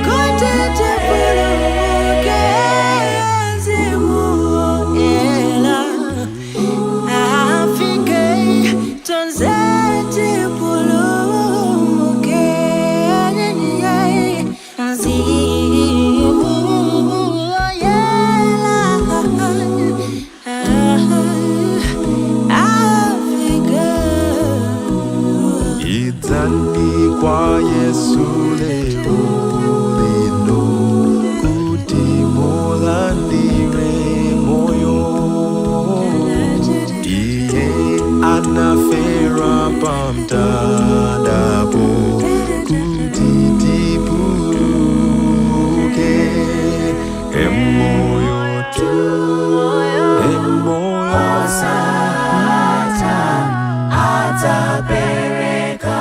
Kuti tipulumuke Mzimu Woyera afike tonse tipulumuke Mzimu Woyera afike. Idzani kwa Yesu lero lino kuti mulandire moyo. Iye anafera pamtandapo kuti tipulumuke. Emoyo tu, emoyo Atapereka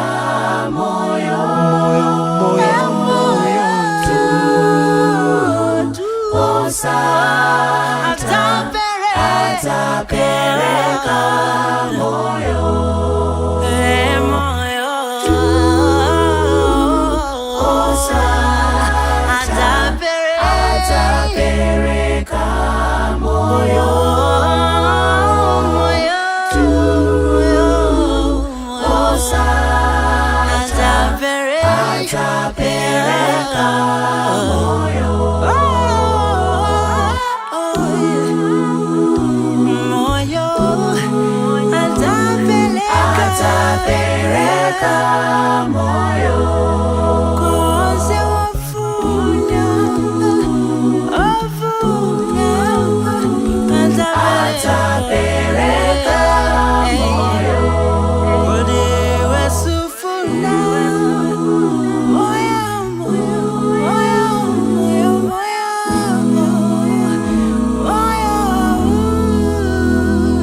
moyo. Moyo, moyo, moyo tu. Osatha atapereka moyo. Moyo. Osatha atapereka moyo.